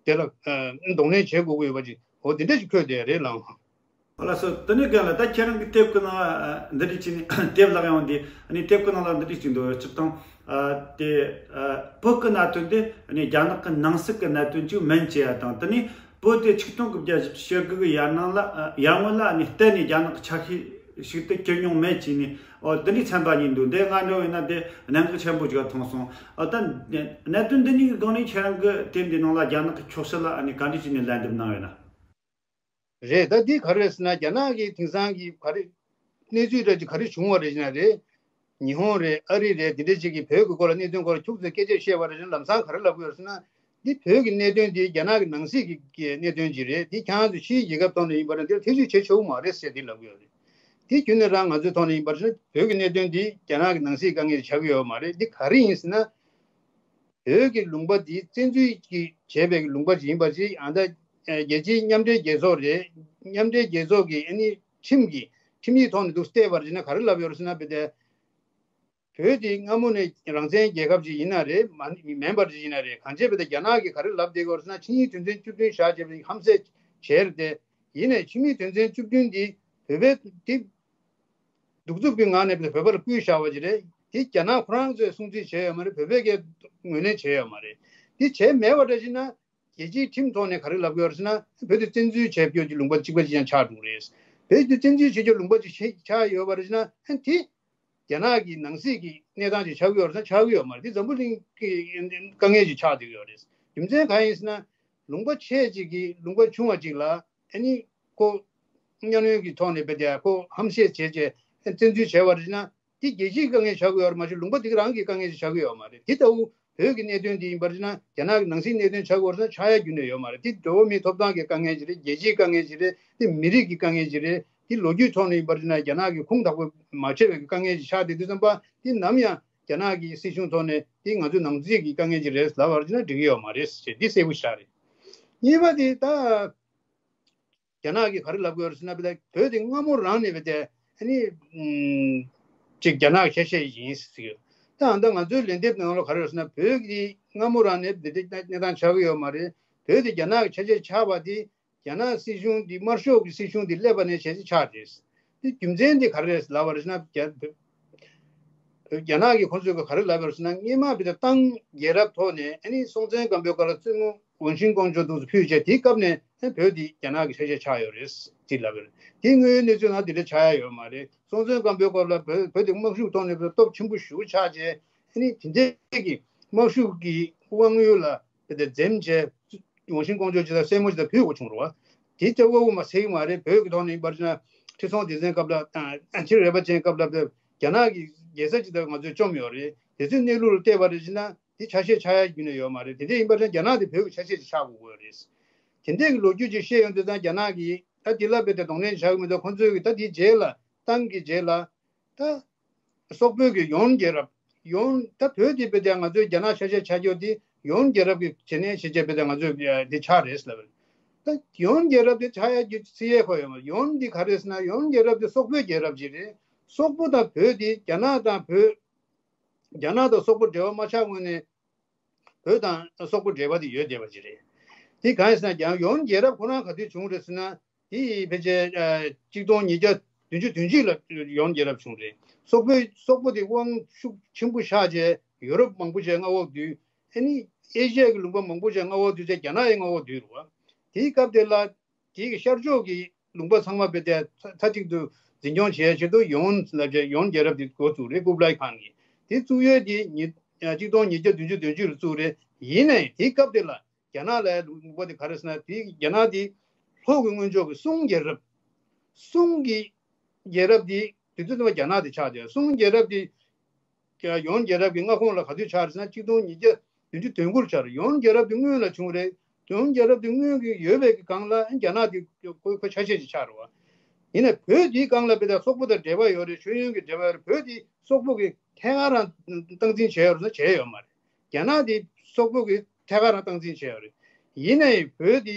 དེ་ལ་གདོང་ལེན་བྱེད་དགོས་ཀྱི་ཡོད་པ་ཅིག་འོ་དེ་འདྲ་ཞིག་འཁོད་བསྡད་རེད་ལགས། ཨ་ལགས་སོ། དེ་ནས་རྒན་ལགས། ད་ཁྱེད་རང་གི་དེབ་ཀྱི་ནང་འདི་འདྲ་བྱས་ནས་དེབ་ལག་ཡོང་དེ་ནས་དེབ་ཀྱི་ནང་ལ་འདི་འདྲ་ཞིག་འདུག་སྤྱིར་བཏང་དེ་བོད་ཀྱི་གནད་དོན་དེ་རྒྱ་ནག་གི་ནང་སྲིད་ཀྱི་གནད་དོན་ཅིག་མིན་བྱས་ཡ་དང་། དེ་ནས་བོད་དེ་ཆིག་སྟོང་དགུ་བརྒྱ་བཞི་བཅུ་ཞེ་དགུ་གི་ཡར་ནང་ལ་ཡར་སྔོན་ལ་ནས་གཏན་ནས་རྒྱ་ནག་གི་ཆ་ཤས་ཤིག་ཏུ་གྱུར་མྱོང་མེད་བྱས་ནས། འོ་འདི་འདྲའི་ཚན་པ་གཉིས་འདུག་འདི་ང་འདྲ་བོ་ཡིན་ན་དེ་གནད་འགག་ཆེན་པོ་ཅིག་མཐོང་སོང་། འོ་ད་གནད་དོན་འདི་གཉིས་ཀྱི་སྒང་ནས་ཁྱེད་རང་གི་དེབ་འདི་ནང་ལ་རྒྱ་ནག་གི་ཕྱོགས་སུ་ལ་ཨ་ནི་ག་འདྲ་བྱས་ནས་ལན་འདེབས་གནང་ཡོད་ན། རེད། ད་འདི་ག་རེ་རེད་ཟེར་ན། རྒྱ་ནག་གིས་དེང་སང་གི་ག་རེ་གནས་ཚུལ་འདྲ་ཅིག་ག་རེ་བྱུང་བ་རེད་ཟེར་ན་རེད། ཉི་ཧོང་རེད། ཨ་རི་རེད། འདི་འདྲ་ཅིག་གིས་བོད་ཀྱི་སྐོར་ལ་གནད་དོན་སྐོར་ལ་ཁྱུག་ཙམ་སྐད་ཆ་བཤད་པ་རེད་ཟེར་ན། ལམ་སང་ག་རེ་ལབ་ཀྱི་ཡོད་རེད་ཟེར་ན། འདི་བོད་ཀྱི་གནད་དོན་འདི་རྒྱ་ནག་གི་ནང་སྲིད་ཀྱི་གནད་དོན་ཅིག་རེད། འདི་ཁྱེད་རང་ཚོ་ཕྱིའི་རྒྱལ་ཁབ་ཐོག་ནས་ཡིན་པ་ན་འདིར་ཐེ་བྱུས་བྱེད་ཆོག་གི་མ་རེད་ཟེར་འདི་ལབ་ཀྱི་ཡོད་རེད། དེ་ཁྱོན་ནས་རང་ང་ཚོའི་ཐོག་ནས་ཡིན་པར་ན་བོད་ཀྱི་གནད་དོན་འདི་རྒྱ་ནག་གི་ནང་སྲིད་དཀའ་ངལ་ཆགས་ཀྱི་ཡོད་མ་རེད། འདི་ག་རེ་ཡིན་ཟེར་ན། བོད་ཀྱི་ལུང་པ་འདི་བཙན་འཛུལ་གྱིས་བྱས་པའི་ལུང་པ་ཅིག་ཡིན་པ་ཅིག་ཨ་ད་རྒྱལ་སྤྱིའི་མཉམ་འབྲེལ་རྒྱལ་ཚོགས་རེད། མཉམ་འབྲེལ་རྒྱལ་ཚོགས་ཀྱི་ཨ་ནི་ཁྲིམས་ཀྱི་ཁྲིམས་ཡིག་ཐོག་ནས་འདུག་བལྟས་པར་བྱས་ན་ག་རེ་ལབ་ཡོད་རེད་ཟེར་ན། བོད་དེ་བོད་དེ་སྔ་མོ་ནས་རང་བཙན་རྒྱལ་ཁབ་ཅིག་ཡིན་ན་རེད། མ་མིན་པར་ཅིག་ཡིན་ན་རེད། གང་བྱས་པ་དེ་རྒྱ་ནག་གིས་ག་རེ་ལབ་བསྡད་ཀྱི་ཡོད་རེད་ཟེར་ན། ཆིངས་ཡིག་དོན་ཚན་བཅུ་བདུན་བཞག་བྱས་པའི་ཧམ་བཤད་བྱས་རེད་དེ། ཡིན་ནའི་ཆིངས་ཡིག་དོན་ཚན་བཅུ་བདུན་འདི་བོད་པའི་དེ་གདུག་རྩུབ་ཀྱི་ངང་ནས་བོད་པ་ལ་བསྐུལ་བཞག་པ་ཅིག་རེད། དེ་རྒྱ་ནག་ཁོ་རང་ཚོས་སྲུང་བརྩི་བྱས་ཡོད་མ་རེད། བོད་པས་ཀྱང་ངོས་ལེན་བྱས་ཡོད་མ་རེད། དེ་བྱས་མེད་པ་འདྲ་ཞིག་ན། རྒྱལ་སྤྱིའི་ཁྲིམས་ཐོག་ནས་ག་རེ་ལབ་ཀྱི་ཡོད་རེད་ཟེར་ན། བོད་དེ་བཙན་འཛུལ་བྱས་ཡོད་ཀྱི་ལུང་པ་གཅིག་པ་ཅིག་ཀྱང་ཆགས་འགྲོ་གི་རེད། བོད་དེ་བཙན་འཛུལ་བྱས་ཀྱི་ལུང་པ་ཅིག་ཆགས་ཡོད་པ་རེད་ཟེར་ན། དེ་རྒྱ་ནག་གི་ནང་སྲིད་ཀྱི་གནས་སྟངས་ཅིག་ཆགས་ཀྱི་ཡོད་རེད་ཟེར་ན་ཆགས་ཀྱི་ཡོད་མ་རེད། དེ་འཛམ་བུ་གླིང་གི་དཀའ་ངལ་ཅིག་ཆགས་བསྡད་ཀྱི་ཡོད་རེད། རྒྱུ་མཚན་གང་ཡིན་ཟེར་ན། ལུང་པ་ཆེ་ཅིག་གིས་ལུང་པ་ཆུང་བ་ཅིག་ལ་ཨ་ནི་ཁོ་གཉའ་གནོན་གྱི་ཐོག་ནས་བེད་དེ་ཁོ་ཧམ་བཤད་བྱས་བྱས་བཙན་འཛུལ་བྱས་པ་རེད་ཟེར་ན། དེ་རྒྱལ་སྤྱིའི་དཀའ་ངལ་ཆགས་ཀྱི་ཡོད་རེད་མ་གཞི། ལུང་པ་དེ་རང་གི་དཀའ་ངལ་ཞིག་ཆགས་ཀྱི་ཡོད་མ་རེད། དེ་ལྟ་བུ་བོད་ཀྱི་གནད་དོན་དེ་ཡིན་པར་བྱས་ན། རྒྱ་ནག་གི་ནང་སྲིད་གནད་དོན་ཆགས་ཀྱི་ཡོད་རེད་ཟེར་ན་ཆགས་ཡ་རྒྱུན་ནས་ཡོད་མ་རེད། དེ་འགྲོ་བ་མིའི་ཐོབ་ཐང་གི་དཀའ་ངལ་ཞིག་རེད། རྒྱལ་སྤྱིའི་དཀའ་ངལ་ཞིག་རེད། དེ་མི་རིགས་ཀྱི་དཀའ་ངལ་ཞིག་རེད། དེ་ལོ་རྒྱུས་ཐོག་ནས་ཡིན་པར་བྱས་ན་རྒྱ་ནག་གིས་ཁུངས་དག་པོ་མ་ཆོད་པའི་དཀའ་ངལ་ཞིག་ཆགས་བསྡད་དུས་ཙམ་པ། དེ་ནམ་ཡང་རྒྱ་ནག་གི་སྲིད་གཞུང་ཐོག་ནས་དེ་ང་ཚོའི་ནང་སྲིད་ཀྱི་དཀའ་ངལ་ཞིག་རེད་ལབ་པར་བྱས་ན་འགྲིག་གི་ཡོད་མ་རེད་ཟེར། དེ་གསལ་པོ་ཞིག་རེད། གཉིས་པ་དེ་ད། རྒྱ་ནག་གིས་ག་རེ་ལབ་ཀྱི་ཡོད་རེད་ཟེར་ན། བོད་དེ་སྔ་མོ་རང་ནས་བོད་དེ་ཨ་ནི་ཨུམ་ཅིག་རྒྱ་ནག་ཆ་ཤས་ཡིན་ཟེར་གྱི་ཡོད། ད་ཨ་ད་ང་ཚོའི་ལན་འདེབས་ནང་ལ་ག་རེ་ཡོད་ཟེར་ན། བོད་ཀྱི་སྔ་མོ་རང་ནས་བོད་དེ་གནས་སྟངས་ཆགས་ཀྱི་ཡོད་མ་རེད། བོད་དེ་རྒྱ་ནག་གི་ཆ་ཤས་ཆགས་པ་དེ་རྒྱ་ནག་སྲིད་གཞུང་དེ་དམར་ཤོག་གི་སྲིད་གཞུང་དེ་སླེབས་པ་ནས་བྱས་ཏེ་ཆགས་རེད། དེ་རྒྱུ་མཚན་དེ་ག་རེ་རེད་ལབ་པ་རེད་ཟེར་ན། རྒྱ་རྒྱ་ནག་གི་ཁོ་ཚོས་ག་རེ་ལབ་པ་རེད་ཟེར་ན། སྔོན་མ་བོད་དེ་ཏང་རྒྱལ་རབས་ཐོག་ནས་ཨ་ནི་སྲོང་བཙན་སྒམ་པོའི་སྐབས་ལ་བཙུན་མོ་ཝང་ཆིན་ཀོང་ཇོ་འདུག་སེ་ཕུལ་བྱས། དེའི་སྐབས་ནས་བོད་འདི་རྒྱ་ནག་གི་ཆ་ཤས་ཆགས་ཡོད་རེད་ཅེས་ལབ་ཡོད་རེད། དེ་དངོས་ཡོད་གནས་ཚུལ་ནང་དེ་འདྲ་ཆགས་ཡ་ཡོད་མ་རེད། སྲོང་བཙན་སྒམ་པོའི་སྐབས་ལ་བོད་བོད་དེ་དམག་ཤུགས་ཐོག་ནས་བོད་སྟོབས་ཆེན་པོ་ཞེ་པོ་ཆགས་བྱས། ཨ་ནི་དེ་འདྲའི་གི་དམག་ཤུགས་ཀྱི་དབང་ཡོད་ལ་བོད་དེ་འཛེམ་བྱས། ཝང་ཆིན་ཀོང་ཇོ་ཅིག་དང་སྲས་མོ་ཅིག་དང་ཕུལ་དགོས་བྱུང་རེད་བ། དེ་ལྟ་བུ་མ་ཟེར་གི་མ་རེད། བོད་ཀྱི་ཐོག་ནས་ཡིན་པར་བྱས་ན་ཁྲི་སྲོང་ལྡེ་བཙན་སྐབས་ལ་དང་ཕྱིར་རས་པ་ཅན་སྐབས་ལ་རྒྱ་ནག་གི་རྒྱལ་ས་ཅིག་དང་ང་ཚོས་བཅོམ་ཡོད་རེད། དེ་ཚོའི་གནས་ལུགས་ལ་བལྟས་པ་རེད་ཅེ་ན། དེ་ཆ་ཤས་ཆགས་ཡ་རྒྱུན་ནས་ཡོད་མ་རེད། དེ་འདྲ་ཡིན་པར་བྱས་རྒྱ་ནག་དེ་བོད་ཀྱི་ཆ་ཤས་ཅིག་ཆགས་དགོས་ཀྱི་ཡོད་རེད། དེ་འདྲའི་གི་ལོ་རྒྱུས་ཅིག་བཤད་ཡོང་དུས་ཙང་། རྒྱ་ནག་གིས་ད་དེ་ལ་རྦད་དེ་གདོང་ལེན་བྱ་གི་མི་འདུག་ཁོང་ཚོས་གི་ད་དེའི་རྗེས་ལ། ཏང་གི་རྗེས་ལ་ད་སོག་པོའི་གི་ཡོན་རྒྱལ་རབས། ཡོན་ད་བོད་དེ་རྦད་དེ་ང་ཚོའི་རྒྱ་ནག་ཆ་ཤས་ཆགས་རྒྱུ་དེ་ཡོན་རྒྱལ་རབས་ཀྱི་བྱེད་གནས་བྱེད་བྱས་རྦད་དེ་ང་ཚོས་དེ་ཆགས་རེད་ལབ། ད་ཡོན་རྒྱལ་རབས་དེ་ཆགས་ཡ་རྒྱུ་སྲིད་ཡས་ཁོ་ཡོད་མ། ཡོན་འདི་ག་རེད་ཟེར་ན། ཡོན་རྒྱལ་རབས་དེ་སོག་པོའི་རྒྱལ་རབས་ཅིག་རེད། སོག་པོ་དང་བོད་དེ་རྒྱ་ནག་དང་བོད། རྒྱ་ནག་དང་སོག་པོ་འབྲེལ་བ་མ་ཆགས་སྔོན་ནས་བོད་དང་སོག་པོ་འབྲེལ་བ་དེ་ཡོད་བསྡད་པ་ཅིག་རེད། དེ་གང་ཡིན་ཟེར་ན། ཡང་ཡོན་རྒྱལ་རབས་ཁོ་རང་ག་དུས་བྱུང་རེད་ཟེར་ན། དེ་ཕལ་ཆེར་ཨ་གཅིག་སྟོང་ཉིས་བརྒྱ་བདུན་ཅུ་དོན་གཅིག་ལ་ཡོན་རྒྱལ་རབས་བྱུང་རེད། སོག་པོའི་སོག་པོ་དེ་དབང་ཤུགས་ཆེན་པོ་ཆགས་བྱས་ཡོ་རོབ་མང་པོ་ཅིག་མངའ་འོག་བསྡུས། ཨ་ནི་ཨེ་ཤི་ཡ་གི་ལུང་པ་མང་པོ་ཅིག་མངའ་འོག་བསྡུས་བྱས། རྒྱ་ནག་ཡང་མངའ་འོག་བསྡུས་རེད་བ། དེའི་སྐབས་དེ་ལ་དེའི་གི་ཤར་ཕྱོགས་ཀྱི་ལུང་པ་ཚང་མ་རྦད་དེ་མཐའ་གཅིག་ཏུ་འཛིན་སྐྱོང་བྱེད་ཡ་ཆེད་དུ་ཡོན་ལབ་བྱས་ཡོན་རྒྱལ་རབས་དེ་འགོ་བཙུགས་རེད། ཀུབ་ལའི་ཁཱན་གྱིས། དེ་བཙུགས་ཡས་དེ་ཉིས་གཅིག་སྟོང་ཉིས་བརྒྱ་བདུན་ཅུ་དོན་གཅིག་ལ་བཙུགས་རེད། ཡིན་ནའི་དེའི་སྐབས་དེ་ལ་རྒྱ་ནག་ལ་ལུང་པ་དེ་ག་རེ་ཟེར་ན། དེ་རྒྱ་ནག་དེ་ལྷོ་གི་སྔོན་ཕྱོགས་ཀྱི་སུང་རྒྱལ་རབས། སུང་གི་རྒྱལ་རབས་དེ་དེ་དུས་ཙམ་པ་རྒྱ་ནག་དེ་ཆགས་བསྡད། སུང་རྒྱལ་རབས་དེ་ ཡོན་རྒྱལ་རབས་ཀྱི་མངའ་ཁོངས་ལ་ག་དུས་ཆགས་རེད་ཟེར་ན། གཅིག་སྟོང་ཉིས་བརྒྱ་བདུན་ཅུ་དོན་དགུ་ལ་ཆགས་རེད། ཡོན་རྒྱལ་རབས་དེ་སྔོན་ལ་བྱུང་རེད། ཡོན་རྒྱལ་རབས་དེ་སྔོན་གྱི་ཡོད་པའི་གི་སྒང་ལ་རྒྱ་ནག་དེ་ཁོའི་ཁོའི་ཆ་ཤས་ཅིག་ཆགས་རེད་བ། ཡིན་ནའི་བོད་དེའི་སྒང་ལ་དཔེ་དེ་སོག་པོ་དང་འབྲེལ་བ་ཡོད་རེད། མཆོད་ཡོན་གྱི་འབྲེལ་བ་ཡོད་རེད། བོད་དེ་སོག་པོ་གིས་ཐད་ཀར་རང་སྟངས་འཛིན་བྱས་ཡོད་རེད་ཟེར་ན་བྱས་ཡོད་མ་རེད། རྒྱ་ནག་དེ་སོག་པོ་གིས་ཐད་ཀར་རང་སྟངས་འཛིན་བྱས་ཡོད་རེད། ཡིན་ནའི་བོད་དེ་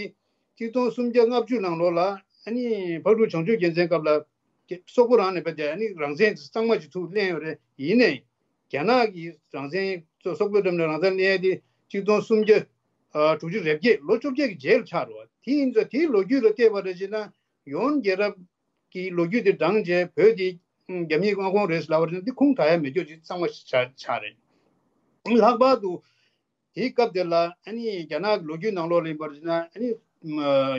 གཅིག་སྟོང་སུམ་བརྒྱ་ལྔ་བཅུ་ནང་ལོགས་ལ་ཨ་ནི་ཕག་གྲུ་བྱང་ཆུབ་རྒྱལ་མཚན་སྐབས་ལ་སོག་པོ་རང་ནས་དཔེ་དེ་ཨ་ནི་རང་བཙན་གཙང་མ་ཅིག་ཚུར་ལེན་ཡོད་རེད། ཡིན་ནའི་རྒྱ་ནག་གི་རང་བཙན་སོག་པོའི་འགྲམ་ནས་རང་བཙན་ལེན་ཡས་དེ་གཅིག་སྟོང་སུམ་བརྒྱ་དྲུག་ཅུ་རེ་བརྒྱད་ལོ་བཅོ་བརྒྱད་ཀྱི་རྗེས་ལ་ཆགས་རེད་བ། དེ་ཡིན་ཙང་དེའི་ལོ་རྒྱུས་ལ་བལྟས་པ་རེད་ཅེ་ན། ཡོན་རྒྱལ་རབས་ཀྱི་ལོ་རྒྱུས་དེ་བགྲངས་རྗེས་བོད་དེ་རྒྱ་མིའི་མངའ་ཁོངས་རེད་ལབ་པ་རེད་ན། འདི་ཁུངས་དག་ཡ་མེད་སྐྱོ་ཅིག་གཙང་མ་ཆགས་ཆགས་རེད། ལྷག་པར་དུ་དེའི་སྐབས་དེ་ལ་ཨ་ནི་རྒྱ་ནག་གི་ལོ་རྒྱུས་ནང་ལོགས་ལ་ཡིན་པར་བྱས་ན། ཨ་ནི་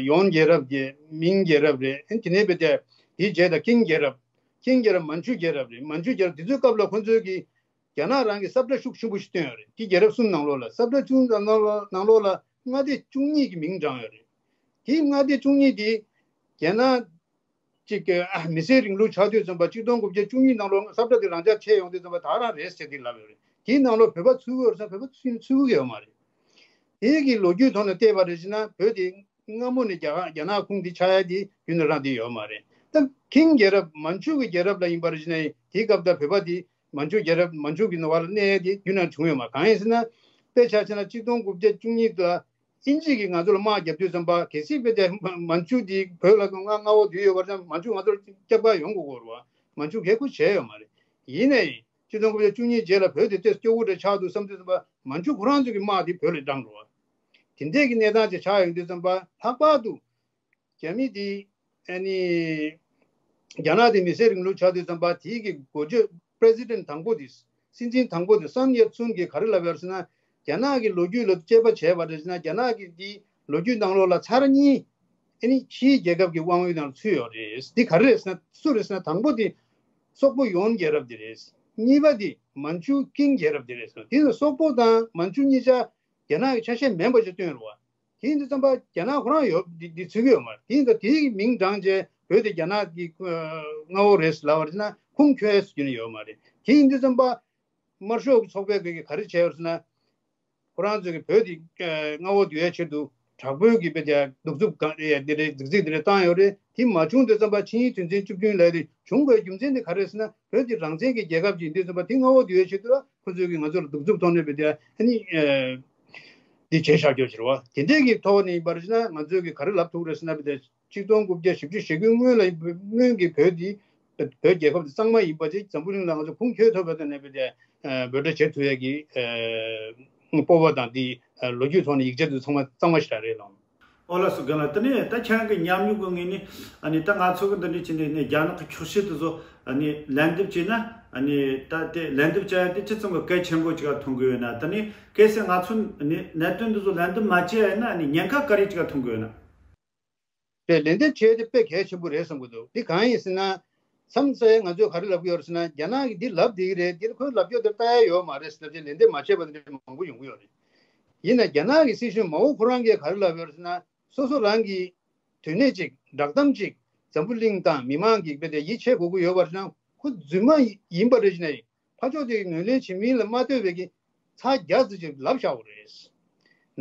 ཡོན་རྒྱལ་རབས་རེད། མིང་རྒྱལ་རབས་རེད། ཨ་ནི་དེ་ནས་དཔེ་དེ་དེའི་རྗེས་ད་ཀིང་རྒྱལ་རབས། ཀིང་རྒྱལ་རབས། མན་ཇུ་རྒྱལ་རབས་རེད། མན་ཇུ་རྒྱལ་རབས་དེ་ཚོའི་སྐབས་ལ་ཁོ་ཚོས་ཀྱི་རྒྱ་ནག་རང་གི་ས་བཀྲ་ཤུགས་ཆེན་པོ་ཞིག་བཏོན་ཡོད་རེད། དེ་རྒྱལ་རབས་གསུམ་ནང་ལོགས་ལ། ས་བཀྲ་གསུམ་ནང་ལོགས་ལ་ནང་ལོགས་ལ་མངའ་སྡེ་བཅུ་གཉིས་ཀྱི་མིང་བགྲངས་ཡོད་རེད། དེའི་མངའ་སྡེ་བཅུ་གཉིས་དེ་རྒྱ་ནག་ཅིག་གི་ཨ་མི་སེར་རིང་ལུགས་ཆགས་དུས་ཙམ་པ། གཅིག་སྟོང་དགུ་བརྒྱ་བཅུ་གཉིས་ནང་ལོགས་ས་བཀྲ་དེ་རང་འཇགས་ཆགས་ཡོང་དུས་ཙམ་པ་ད་རང་རེད་ཟེར་དེ་ལབ་ཡོད་རེད། དེའི་ནང་ལོགས་བོད་པ་ཚུད་ཀྱི་ཡོད་རེད་ཟེར་ན་བོད་པ་ཚུད་ཚུད་ཀྱི་ཡོད་མ་རེད། དེའི་གི་ལོ་རྒྱུས་ཐོག་ནས་བལྟས་པ་རེད་ཅེ་ན། བོད་དེ་སྔ་མོ་ནས་རྒྱ་གར་རྒྱ་ནག་ཁོངས་དེ་ཆགས་ཡ་དེ་རྒྱུན་ནས་རང་དེ་ཡོད་མ་རེད། ད་ཀིང་རྒྱལ་རབས་མན་ཇུ་གི་རྒྱལ་རབས་ལ་ཡིན་པ་རེད་ཅེ་ན། དེའི་སྐབས་ད་བོད་པ་དེ་མན་ཇུ་རྒྱལ་རབས་མན་ཇུ་གི་ནང་ལ་གནས་ཡ་དེ་རྒྱུན་ནས་བྱུང་ཡོད་མ་རེད། གང་ཡིན་ཟེར་ན། དཔེ་ཆ་བྱས་ན་གཅིག་སྟོང་དགུ་བརྒྱ་བཅུ་གཉིས་ལ་དབྱིན་ཇི་གིས་ང་ཚོ་ལ་དམག་བརྒྱབ་དུས་ཙམ་པ། གལ་སྲིད་དཔེ་དེ་མན་ཇུ་དེ་བོད་ལ་མངའ་མངའ་འོག་བསྡུས་ཡོད་པ་རེད་ན། མན་ཇུ་ང་ཚོར་སྐྱབས་ཁ་ཡོང་དགོས་ཀྱི་ཡོད་རེད་བ། མན་ཇུ་གིས་ཁུར་བྱས་ཡོད་མ་རེད། ཡིན་ནའི་གཅིག་སྟོང་དགུ་བརྒྱ་བཅུ་གཉིས་རྗེས་ལ་བོད་དེ་ཏོག་ཙམ་སྐྱོ་བོ་འདྲ་ཆགས་འདུག་བསམ་དུས་ཙམ་པ། མན་ཇུ་ཁོ་རང་ཚོ་གི་དམག་དེ་བོད་ལ་དྲངས་འགྲོ་བ། དེ་འདྲས་ཀྱི་གནས་སྟངས་ཅིག་ཆགས་ཡོང་དུས་ཙམ་པ། ལྷག་པར་དུ་རྒྱ་མི་དེ་ཨ་ནི་རྒྱ་ནག་དེ་མི་སེར་རིང་ལུགས་ཆགས་དུས་ཙམ་པ། དེའི་གི་འགོ་བརྗོད་པི་རེ་སི་ཌེན་ཊི་དང་པོ་དེ། སྲིད་འཛིན་དང་པོ་དེ་སན་ཡར་ཚུན་གྱིས་ག་རེ་ལབ་ཡོད་ཟེར་ན། རྒྱ་ནག་གི་ལོ་རྒྱུས་ལ་དཔྱད་པ་བྱས་པ་རེད་ཟེར་ན། རྒྱ་ནག་གི་དེའི་ལོ་རྒྱུས་ནང་ལོགས་ལ་ཚར་གཉིས་ཨ་ནི་ཕྱིའི་རྒྱལ་ཁབ་ཀྱི་དབང་འོག་ནང་ཚུད་ཡོད་རེད། འདི་ག་རེ་རེད་ཟེར་ན། སུ་རེད་ཟེར་ན། དང་པོ་དེ་སོག་པོ་ཡོན་རྒྱལ་རབས་དེ་རེད། གཉིས་པ་དེ་མན་ཇུ་ཀིང་རྒྱལ་རབས་དེ་རེད་ཟེར། དེ་ནི་སོག་པོ་དང་མན་ཇུ་གཉིས་ཆ་རྒྱ་ནག་གི་ཆ་ཤས་མིན་པ་ཅིག་སྟོན་རེད་བ། དེ་ཡིན་དུས་ཙམ་པ་རྒྱ་ནག་ཁོ་རང་ཡོད་འདི་འདི་ཚུད་ཀྱི་ཡོད་མ་རེད། དེ་ཡིན་ཙང་དེའི་མིང་བགྲངས་རྗེས་བོད་དེ་རྒྱ་ནག་གི་ཨ་མངའ་འོག་རེད་ལབ་པ་རེད་ན། ཁུངས་འཁྱོལ་ཡས་རྒྱུ་ནི་ཡོད་མ་རེད། དེ་ཡིན་དུས་ཙམ་པ་དམར་ཤོག་གི་ཚོགས་པས་ག་རེ་བྱས་ཡོད་ཟེར་ན། ཁོ་རང་ཚོས་ཀྱི་བོད་དེ་ཨ་མངའ་འོག་བསྡུ་ཡའི་ཆེད་དུ་དྲག་པོའི་གི་དཔེ་དེ་གདུག་རྩུབ་གང་ཡ་འདི་རེད། རྫིག་རྫིག་འདི་རེད་བཏང་ཡོད་རེད། དེ་མ་བྱུང་དུས་ཙམ་པ་ཆིངས་ཡིག་དོན་ཚན་བཅུ་བདུན་ལབ་དེ་བྱུང་དགོས་རྒྱུ་མཚན་དེ་ག་རེ་རེད་ཟེར་ན། བོད་དེ་རང་བཙན་གྱི་རྒྱལ་ཁབ་ཅིག་ཡིན་དུས་ཙམ་པ་དེ་མངའ་འོག་བསྡུ་ཡའི་ཆེད་དུ་ལ་ཁོ་ཚོས་ཀྱི་ང་ཚོ་ལ་གདུག་རྩུབ་ཐོག་ནས་དཔེ་དེ་ཨ་ནི་ཨ་འདི་བྱས་བཞག་རྒྱུ་ཕྱིར་བ། དེ་འདྲས་ཀྱི་ཐོག་ནས་ཡིན་པར་བྱས་ན། ང་ཚོས་ཀྱི་ག་རེ་ལབ་ཐུབ་རེད་ཟེར་ན། དཔེ་དེ་གཅིག་སྟོང་དགུ་བརྒྱ་བཞི་བཅུ་ཞེ་དགུའི་སྔོན་ལ་སྔོན་གྱི་བོད་འདི་བོད་རྒྱལ་ཁབ་འདི་གཙང་མ་ཡིན་པ་ཅིག་འཛམ་བུ་གླིང་ལ་ང་ཚོ་ཁུངས་འཁྱོལ་ཐུབ་པའི་ཐོག་ནས་དཔེ་དེ་འབོད་སྒྲ་བྱེད་ཐུབ་ཡས་ཀྱི་སྤོབས་པ་དང་། འདི་ལོ་རྒྱུས་ཐོག་ནས་ཡིག་ཆ་འདི་ཚང་མ་གཙང་མ་ཞིག་རང་རེད་ལགས། ཨོ་ལགས་སོ། རྒན་ལགས། དེ་ནས་ད་ཁྱེད་རང་གི་ཉམས་མྱོང་གི་ངོས་ནས། ཨ་ནི་ད་ང་ཚོ་གི་འདི་འདྲའི་ཅི་འདྲའི་ནས་རྒྱ་ནག་གི་འཁྱོག་བཤད་དེ་ཚོ་ཨ་ནི་ལན་འདེབས་བྱས་ན། ཨ་ནི་ད་དེ་ལན་འདེབས་བྱ་ཡ་དེ་ཅི་ཙམ་གྱི་གལ་ཆེན་པོ་ཅིག་མཐོང་གི་ཡོད་ན། དེ་ནས་གལ་སྲིད་ང་ཚོ་ནི་གནད་དོན་འདི་ཚོ་ལན་འདེབས་མ་བྱས་ཡ་ན། ཨ་ནི་ཉེན་ཁ་ག་རེ་ཅིག་མཐོང་གི་ཡོད་ན། རེད། ལན་འདེབས་བྱས་ཏེ་དཔེ་གལ་ཆེན་པོ་རེད་བསམ་གྱི་འདུག་འདི་གང་ཡིན་ཟེར་ན། མཚམས་མཚམས་ང་ཚོས་ག་རེ་ལབ་ཀྱི་ཡོད་རེད་ཟེར་ན། རྒྱ་ནག་གིས་འདི་ལབ་བསྡད་ཀྱི་རེད། འདི་ལ་ཁོས་ལབ་རྒྱུ་དེ་ལྟ་ཡ་ཡོད་མ་རེད་ཟེར་ཏེ་ལན་འདེབས་མ་བྱས་པ་དེ་འདྲ་མང་པོ་ཡོང་གི་ཡོད་རེད། ཡིན་ན་རྒྱ་ནག་གི་སྲིད་གཞུང་མའོ་ཁོ་རང་གིས་ག་རེ་ལབ་ཡོད་རེད་ཟེར་ན། སོ་སོ་རང་གི་དོན་གནད་ཅིག་བསྒྲགས་གཏམ་ཅིག་འཛམ་བུ་གླིང་དང་མི་མང་གིས་དཔེ་དེ་ཡིད་ཆེས་དགོས་ཀྱི་ཡོད་པ་རེད་ན། ཁོ་རྫུན་མ་ཡིན་པ་རེད་ཅེ་ན། ཕར་ཕྱོགས་དེ་ངོས་ལེན་བྱེད་མིན་ལ་མ་ལྟོས་པའི་གི་ཚར་བརྒྱ་ཙམ་ཅིག་ལབ་བཞག་པ་རེད།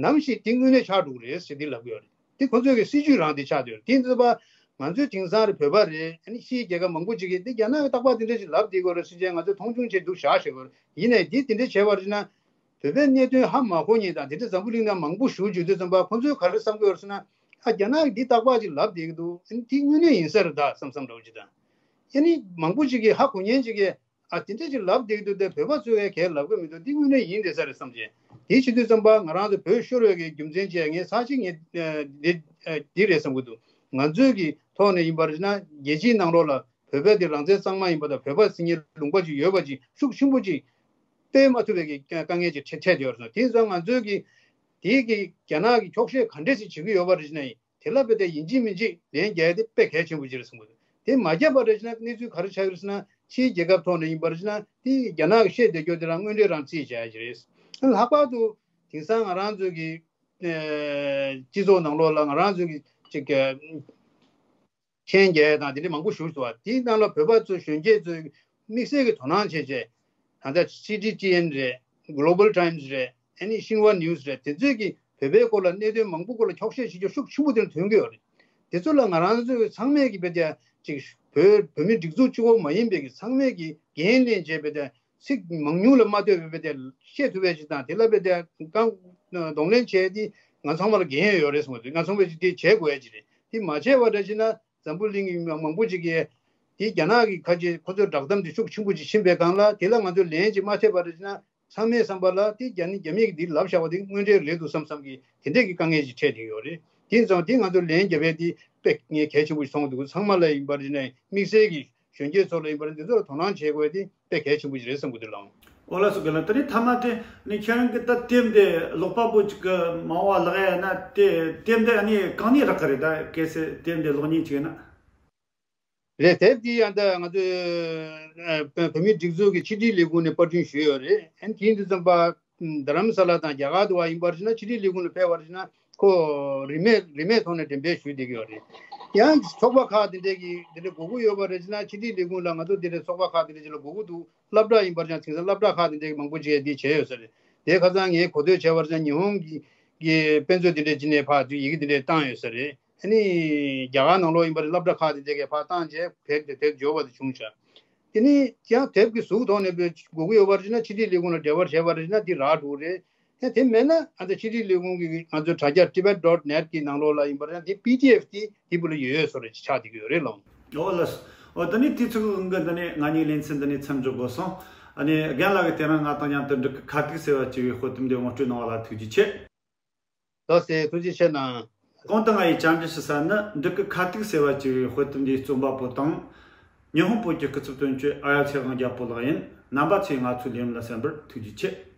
ནམ་ཞིག་དེ་དངོས་གནས་ཆགས་འགྲོ་གི་རེད་ཟེར་དེ་ལབ་གི་ཡོད་རེད། དེ་ཁོ་ཚོའི་གི་སྲིད་ཇུས་རང་དེ་ཆགས་བསྡད་ཡོད་རེད། དེ་ཚོ་པ་ང་ཚོའི་དེང་སང་རེད། བོད་པ་རེད། ཨ་ནི་ཕྱིའི་རྒྱལ་ཁབ་མང་པོ་ཅིག་གིས་དེ་རྒྱ་ནག་གི་རྟག་པར་དེ་འདྲ་ཞིག་ལབ་བསྡད་ཀྱི་ཡོད་རེད་ཟེར་བྱས་ང་ཚོས་མཐོང་ཆུང་བྱས་འདུག་བཞག་བཞག་གི་ཡོད་རེད། ཡིན་ནའི་དེ་དེ་འདྲ་བྱས་པ་རེད་ན། བོད་པའི་གནད་དོན་ཧ་མ་གོ་མཁན་དང་དེ་འདྲ་འཛམ་བུ་གླིང་ནང་མང་པོ་བཞུགས་བྱས་དུས་ཙམ་པ་ཁོ་ཚོས་ག་རེ་བསམ་གི་ཡོད་རེད་ཟེར་ན། ཨ་རྒྱ་ནག་གིས་འདི་རྟག་པར་ཅིག་ལབ་བསྡད་ཀྱི་འདུག་ཨ་ནི་དེ་དངོས་གནས་ཡིན་ས་རེད་ད་བསམ་བསམ་འདྲ་བོ་ཅིག་དང་། ཨ་ནི་མང་པོ་ཅིག་གིས་ཧ་གོ་མཁན་ཅིག་གིས། ཨ་དེ་འདྲ་ཅིག་ལབ་བསྡད་ཀྱི་འདུག་དེ་བོད་པ་ཚོས་གས་ལབ་གི་མི་འདུག་འདི་དངོས་གནས་ཡིན་བསྡད་ས་རེད་བསམ་བྱས། དེ་བྱེད་དུས་ཙམ་པ་ང་རང་ཚོ་བོད་ཤོར་བའི་གི་རྒྱུ་མཚན་བཅས་ངས་ཚར་གཅིག་ངས་འདི་འདི་རེད་བསམ་གྱི་འདུག་ང་ཚོའི་གི་ཐོག་ནས་ཡིན་པར་ན་རྒྱལ་སྤྱིའི་ནང་ལོགས་ལ་བོད་པ་དེ་རང་བཙན་གཙང་མ་ཡིན་པ་དང་། བོད་པ་ཟེར་མཁན་ལུང་པ་ཅིག་ཡོད་པ་ཅིག་ཤུགས་ཆེན་པོ་ཅིག་སྤེལ་མ་ཐུབ་པའི་གི་དཀའ་ངལ་ཅིག་འཕྲད་འཕྲད་ཡོད་རེད། དེ་ཡིན་ཙང་ང་ཚོའི་གི་དེའི་གི་རྒྱ་ནག་གི་འཁྱོག་བཤད་ག་འདྲས་ཞིག་བྱེད་ཀྱི་ཡོད་པ་རེད་ན། དེ་ལ་དཔེ་དེ་ཡིན་གཅིག་མིན་གཅིག་ལན་རྒྱག་ཡ་དེ་དཔེ་གལ་ཆེན་པོ་ཅིག་རེད་གསུངས་པ་རེད། དེ་མ་བརྒྱབ་པ་རེད་ཅེ་ན་གནས་ཚུལ་ག་རེ་ཆགས་ཀྱི་རེད་ཟེར་ན། ཕྱིའི་རྒྱལ་ཁབ་ཐོག་ནས་ཡིན་པ་རེད་ཅེ་ན་དེ་རྒྱ་ནག་གིས་བཤད་བསྡད་རྒྱུ་དེ་རང་དངོས་འབྲེལ་རང་རྩིས་བྱས་ཡ་ཅིག་རེད། ལྷག་པར་དུ་དེང་སང་ང་རང་ཚོའི་གི་ཨ་སྤྱི་ཚོགས་ནང་ལོགས་ལ་ང་རང་ཚོའི་གི་ཅིག་གི་མཆན་རྒྱག་ཡ་དང་དེ་འདྲ་མང་པོ་ཞིག་འདུག་པ། དེའི་ནང་ལ་བོད་པ་ཚོ་གཞོན་སྐྱེས་ཚོས་དམིགས་བསལ་གྱི་དོ་སྣང་བྱས་བྱས། ད་ལྟ་སི་ཇི་ཊི་ཨེན་རེད། Global Times རེད། ཨ་ནི་ཤིན་ཧྭ་ནིའུ་སི་རེད། དེ་ཚོས་ཀྱི་བོད་པའི་སྐོར་ལ་གནད་དོན་མང་པོ་སྐོར་ལ་འཁྱོག་བཤད་བྱེད་རྒྱུ་ཤུགས་ཆེན་པོ་དེ་ལ་ཐོན་གྱི་ཡོད་རེད། དེ་ཚོ་ལ་ང་རང་ཚོས་ཚང་མས་ཀྱི་བེད་དེ་ཅིག་བོད་བོད་མི་སྒྲིག་འཛུགས་གཅིག་པོ་མ་ཡིན་པའི་གི་ཚང་མས་ཀྱི་འགན་ལེན་བྱས་བེད་དེ་ཚིག་མང་ཉུང་ལ་མ་ལྟོས་པའི་བེད་དེ་བཤད་ཐུབ་པའི་ཅིག་དང་། དེ་ལ་བེད་དེ་གང་གདོང་ལེན་བྱས་དེ་ང་ཚང་མ་ལ་འགན་ཡོད་རེད་གསུངས་པ་དེ། ང་ཚང་མས་ཅིག་དེ་བྱེད་དགོས་ཡ་ཅིག་རེད། དེ་མ་བྱས་པ་འདྲ་ཅིག་ན། འཛམ་བུ་གླིང་གི་མི་མང་པོ་ཅིག་གིས་དེ་རྒྱ་ནག་གི་ཁ་ཆེ་ཁོ་ཚོའི་བསྒྲགས་གཏམ་དེ་ཤུགས་ཆེན་པོ་ཅིག་ཕྱིན་པའི་སྒང་ལ། དེ་ལ་ང་ཚོས་ལན་ཅིག་མ་ཐེབས་པ་རེད་ཅེ་ན། ཚང་མའི་བསམ་པ་ལ་དེ་རྒྱ་ནི་རྒྱ་མིས་ཀྱིས་འདི་ལབ་བཞག་པ་དེ་དངོས་འབྲེལ་རེད་འདུག་བསམ་བསམ་གྱི་དེ་འདྲས་ཀྱི་དཀའ་ངལ་ཅིག་འཕྲད་བསྡད་ཡོད་རེད། དེ་ཡིན་ཙང་དེ་ང་ཚོས་ལན་རྒྱབ་ཡས་དེ་དཔེ་ངས་གལ་ཆེན་པོ་ཞིག་མཐོང་འདུག་ཚང་མ་ལ་ཡིན་པ་རེད་ཅེ་ན། དམིགས་བསལ་གྱི་གཞོན་སྐྱེས་ཚོ་ལ་ཡིན་པ་རེད། འདི་ཚོ་ལ་དོ་སྣང་བྱེད་དགོས་ཡས་དེ་དཔེ་གལ་ཆེན་པོ་ཞིག་རེད་བསམ་གྱི་འདུག་ལགས། ཨོ་ལགས་སོ། རྒན་ལགས། ད་རེས་མཐའ་མ་དེ་ནི་ཁྱེད་རང་གི་ད་དེབ་འདི་ཀློག་པ་པོ་ཅིག་གི་མང་བ་ལག་ཡ་ན་དེ་དེབ་འདི་ནི་གང་ནས་རག་གི་རེད། ད་གལ་སྲིད་དེབ་འདི་ཀློག་མཁན་ཅིག་ཡིན་ན། རེད། དེབ་འདི་ཡང་ད་ང་ཚོའི་ཨ་བོད་མིའི་སྒྲིག་འཛུགས་ཀྱི་ཕྱི་དྲིལ་ལས་ཁུངས་ནས་པར་སྐྲུན་ཞུས་ཡོད་རེད། ཨ་ནི་དེ་ཡིན་དུས་ཙམ་པ་རྡ་རམ་ས་ལ་དང་རྒྱ་གར་དུ་བ་ཡིན་པར་བྱས་ན། ཕྱི་དྲིལ་ལས་ཁུངས་ལ་ཕེབས་པར་བྱས་ན་ཁོ་རིན་མེད་རིན་མེད་ཐོག་ནས་འགྲེམས་སྤེལ་ཞུས་བསྡད་ཀྱི་ཡོད་རེད། ཡང་ཚོགས་པ་ཁག་དེ་འདྲས་ཀྱི་དེ་འདྲས་དགོས་མཁོ་ཡོད་པ་རེད་ཅེ་ན། ཕྱི་དྲིལ་ལས་ཁུངས་ལ་ང་ཚོ་དེ་འདྲས་ཚོགས་པ་ཁག་དེ་འདྲས་ཅིག་ལ་དགོས་མཁོ་འདུག་སློབ་གྲྭ་ཡིན་པར་བྱས་ན་དེང་སང་སློབ་གྲྭ་ཁག་དེ་འདྲས་ཀྱི་མང་པོ་ཅིག་གིས་དེ་བྱས་ཡོད་ས་རེད། དེ་ཁ་སང་ངས་གོ་ཐོས་བྱས་པར་བྱས་ན་ཉི་ཧོང་གི་གི་དཔེ་མཛོད་དེ་འདྲས་ཅིག་ནས་ཕར་དུ་ཡི་གེ་དེ་འདྲས་བཏང་ཡོད་ས་རེད། ཨ་ནི་རྒྱ་གར་ནང་ལོགས་ཡིན་པར་སློབ་གྲྭ་ཁག་དེ་འདྲས་ཀྱིས་ཕར་བཏང་བྱས་བོད་དེ་དེབ་འབྱོར་བ་དེ་བྱུང་ཤག་དེ་ནི་ཡང་དེབ་ཀྱི་གཟུགས་ཐོག་ནས་དགོས་ཀྱི་ཡོད་པར་བྱས་ན་ཕྱི་དྲིལ་ལས་ཁུངས་ལ་འབྲེལ་བ་བྱས་པར་བྱས་ན་དེ་རག་འགྲོ་གི་རེད། ཡང་དེ་མེད་ན་ཨ་ད་ཕྱི་དྲིལ་ལས་ཁུངས་ཀྱི་ང་ཚོའི་དྲ་རྒྱ་tibet dot net གི་ནང་ལོགས་ལ་ཡིན་པར་ན་དེ་པི་ཌི་ཨེཕ་དེ་དེ་བུ་ལ་ཡོད་ཡོད་བཟོ་འདྲ་ཅིག་ཆགས་བསྡད་ཀྱི་ཡོད་རེད་ལགས། ཨོ་ལགས། ཨོ་ད་ནི་དུས་ཚོད་ཀྱི་དབང་གིས་འདི་ནས་ང་གཉིས་ལེ་ཚན་འདི་ནས་མཚམས་འཇོག་དགོས་སོང་། ཨ་ནི་རྒན་ལགས་ཀྱིས་དེ་རིང་ང་དང་མཉམ་དུ་འབྲུག་གི་ཁ་ཐུག་ཟེར་བ་ཅེས་པའི་དཔེ་དེབ་འདི་དབང་སྤྲོད་གནང་བ་ལ་ཐུགས་རྗེ་ཆེ། ལགས་སོ། ཐུགས་རྗེ་ཆེ་གནང་། གོང་དུ་ང་ཡིས་བཅར་འདྲི་ཞུ་ས་ནི་འབྲུག་གི་ཁ་ཐུག་ཟེར་བ་ཅེས་པའི་དཔེ་དེབ་འདིའི་རྩོམ་པ་པོ་དང་། ཉི་ཧོང་བོད་ཀྱི་སྐུ་ཚབ་དོན་གཅོད་ཨ་ཡ་ཚེ་དབང་རྒྱལ་པོ་ལགས་ཡིན། རྣམ་པ་ཚོས་ང་ཚོའི་ལས་རིམ་ལ་གསན་པར་ཐུགས་རྗེ་ཆེ།